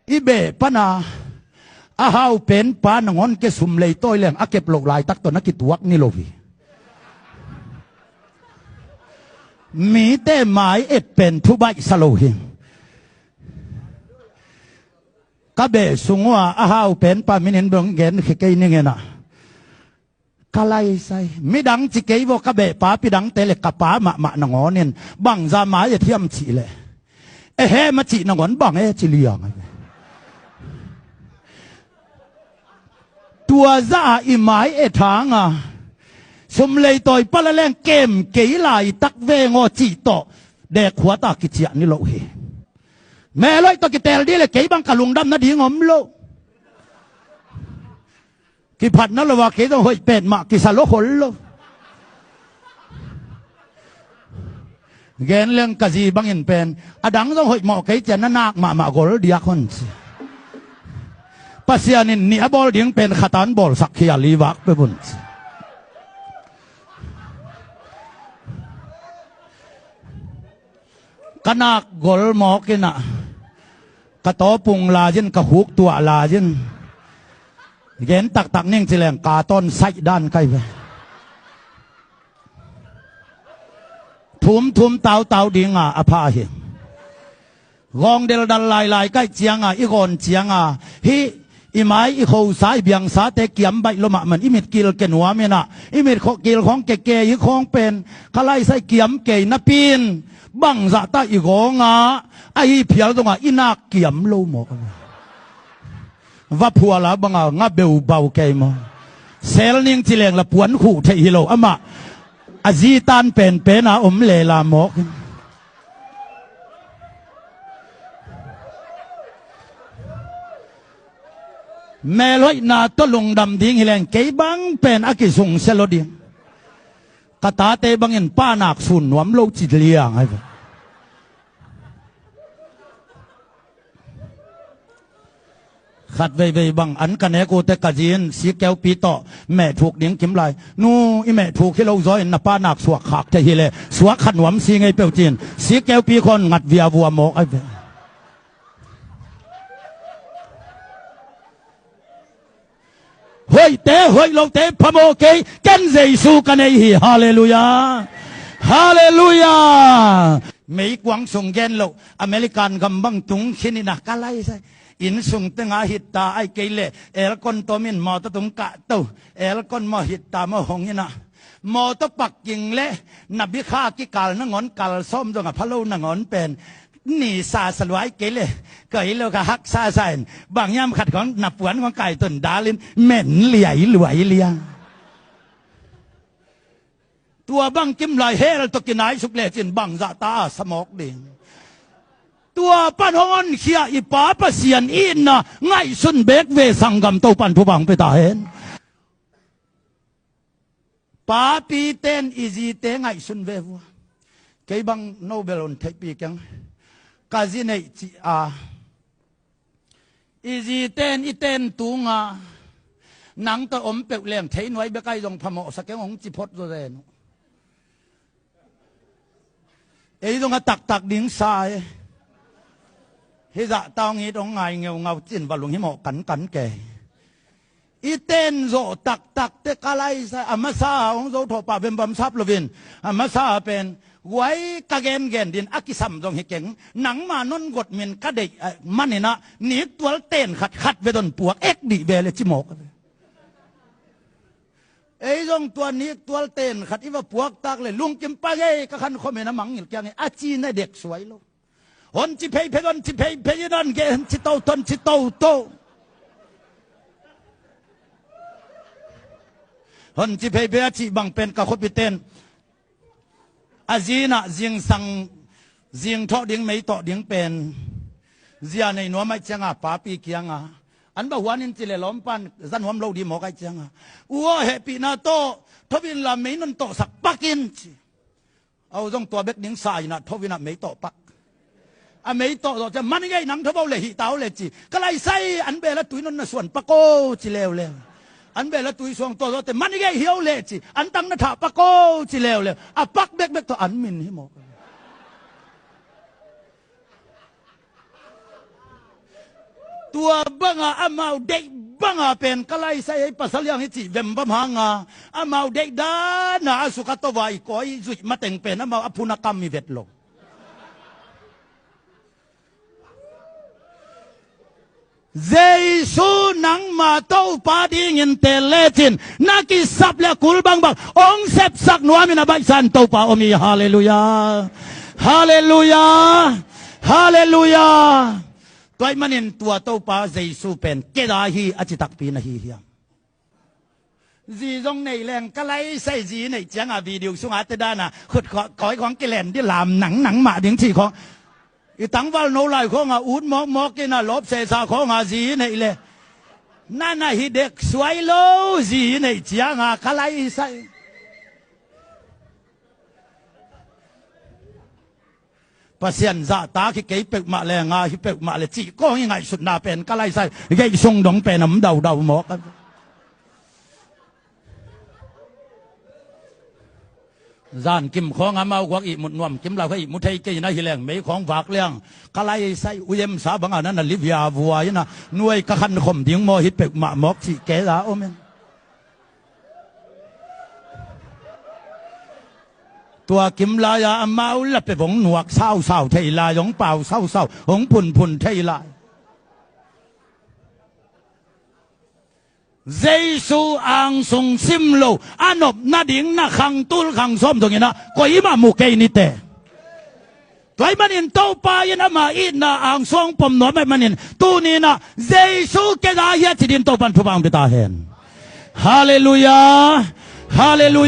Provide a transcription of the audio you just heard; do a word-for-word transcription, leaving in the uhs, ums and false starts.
I beh pana a hau pen pa nangawn ke sum lei tawi leng a kep loh laitak tawh na kituak ni lo hi. Mite mai et pen thubaihsa lo hi. Ka beh sung uh a a hau pen pa minin beng gen khe kei ning ena. Ka laisai midang ci kei vaw, ka beh papi dangte le ka pa mahmah nangawnin bangza mai a thiam cih leh, e he ma cih nangawn bang e ci liang a ve. Tua zah a i mai e thanga sum lei tawi pala leng kem kei laitak veng aw cih tawh dek khuata kiciah ni lo hi. Melhoih tawh kitel dih le kei bang ka lungdam nading om lo. Kiphatna lo a kei zong hoih petmah kisa lo khol lo. Gen leng ka zi bangin pen a dang zong hoih mawh kei cian na nak mahmah gol diak hon ci. Pasian in nih a bawl ding pen khatan bawlsak khia li vak pe bun ci. Ka nak gol mawk inah ka tawpung lai-in ka khuk tuah lai-in gen taktak ning ci leng ka tawn saih dan kai ve. Thum thum tau tau dinga a pha hi. Gawng deldal lailai kaih cianga i gawn cianga hih i mai i khosa i biangsate kiam baih lo mahmah in i mit kil ke nuam inah i mit kil khawng keke i khawng pen ka laisai kiam kei napi in bangzah ta i gawnga a hi phial zonga i nak kiam lo mawk a. Va phuala banga nga beubau kei maw? Sel ning ci leng la puan khuh theih hi lo amah a zitan penpen a om lela mawk in. Melhoihna tawh lungdam ding hi leng kei bang pen a kisungsia lo ding. Ka tate bangin pa nak sun nuam lo ci liang ai ve. Khat veivei bang an ka nek ute ka zi in sikkeupi tawh mehthuk ding kim lai. Nu i mehthuk hi lo zaw in na pa nak suak khak thei hi le suak khat nuam si ngei peuh ci-in sikkeupi khawn ngat viavua mawk ai ve. Hoihte hoih lote phamawh kei ken Jesu ka nei hi. Halleluiah. Halleluiah. Meikuang sung gen loh American gam bang tung khin inah ka laisai. Inn sung tenga hitta ai kei le aircon tawmin mawtaw tung kahto. Aircon maw hitta maw hong inah mawtaw pakking le na bikha kikal nangawn kal sawm zonga phalo nangawn pen ni sa saluai kei le koi lo ka haksa sa in bang hiam khat khawng na puan khawng kaitun dalin men liai luai liang. Tua bang kim lai hel tawh kinaisuk lecin bangzah ta a sa mawk ding. Tua pan hong honkhia i Pa Pasian itna ngaihsun bek ve sanggam Topan thupha hong pia ta hen. Papi ten i zite ngaihsun ve vua. Kei bang nobel hon theihpi keng ka zi neih cih a i ziten i ten tunga nang tawh om peuh leng thei nuai bek ai zong phamawhsa keng hong ci phot zaw zen uh. Ei zong a taktak ding sa e. Hizah taung it hong ngai ngeungau cin va lunghimawh kankan kei. I ten zawh taktak te ka laisa a masa a hong zo thawh pah vembam sap lovin a masa a pen guai ka gengen din a kisam zong hi keng nangma non got min ka deih maninah niktual ten khat khat ve don puak ek dih ve le cimawk a ve. Ei zong tua niktual ten khat i va puak tak le lungkim pa ngei ka khan khomin a mangngilh kiang e a ci na dek suai lo. Hon ci pheiphei, hon ci pheiphei in hon geh hon ci toto, hon ci toto. Hon ci pheiphei a cih bang pen ka khuapiten a zinah zingsang zingthawh ding meitawh ding pen zia nei nuam aih cianga papi kianga an va huanin ci le lawmpan za nuam lo dih mawk aih cianga u aw hehpihna tawh thovin la mei non tawhsak pakin ci. Au zong tua bek ding sa inah tho inah mei tawh pak. A mei tawh zawh ciah man i ngeih nang tho bo le hih ta o le ci ka laisai an bel a tui non na suan pak o ci leuleu. An bel a tui suang tawh zawh te man i ngeih hi o le ci an tang na thah pak o ci leuleu. A pak bekbek tawh an min hi mawk. Tua banga amau deih banga pen ka laisai ei pasal hiang hi cih vembam hanga amau deih dana a suk a tovai kawi zuih mateng pen amau a phun a kam hi vet lo. Jesu nangma Topa dingin tel lecin na kisap le a kul bangbang hong sepsak nuamin a baihsan Topa om hi. Halleluiah. Halleluiah. Halleluiah. Tua ahih manin tua Topa Jesu pen keda hi a ci takpi na hi hiam? Zi zong neih leng ka laisai zi neih cianga video sunga te dana khut kawi khawng kilen dih lam nangnang mah ding cih khawng. I tangval no lai khawnga ut mawkmawk ina lawp sehsa khawnga zi neih le nana hi dek suai lo zi neih cianga ka laisai. Pasian zahtak hi kei peuhmah le nga hi peuhmah le cih kawng i ngaihsutna pen ka laisai geih sung dong pen a om daudau mawk. Zan kim khawng amau guak ihmut nuam kim lau kha ihmu thei kei na hi leng mei khawng vak liang ka laisai uyemsa banga nana livia vua ina nuai ka khan khom ding maw hi peuhmah mawk cih kei la om in. Tua kim lai-a amau la pep hong nuak sausau thei lai, hong pau sausau, hong phunphun thei lai. Jesu angsung sim lo a nop nading na khang tul khang sawm dongin ah koimah mu kei nite. Tua ahih manin Topa in ama itna angsuang pom nuam ahih manin tuni-in ah Jesu kei za hi a ci din Topan thupha hong pia ta hen. Halleluiah. Halleluiah.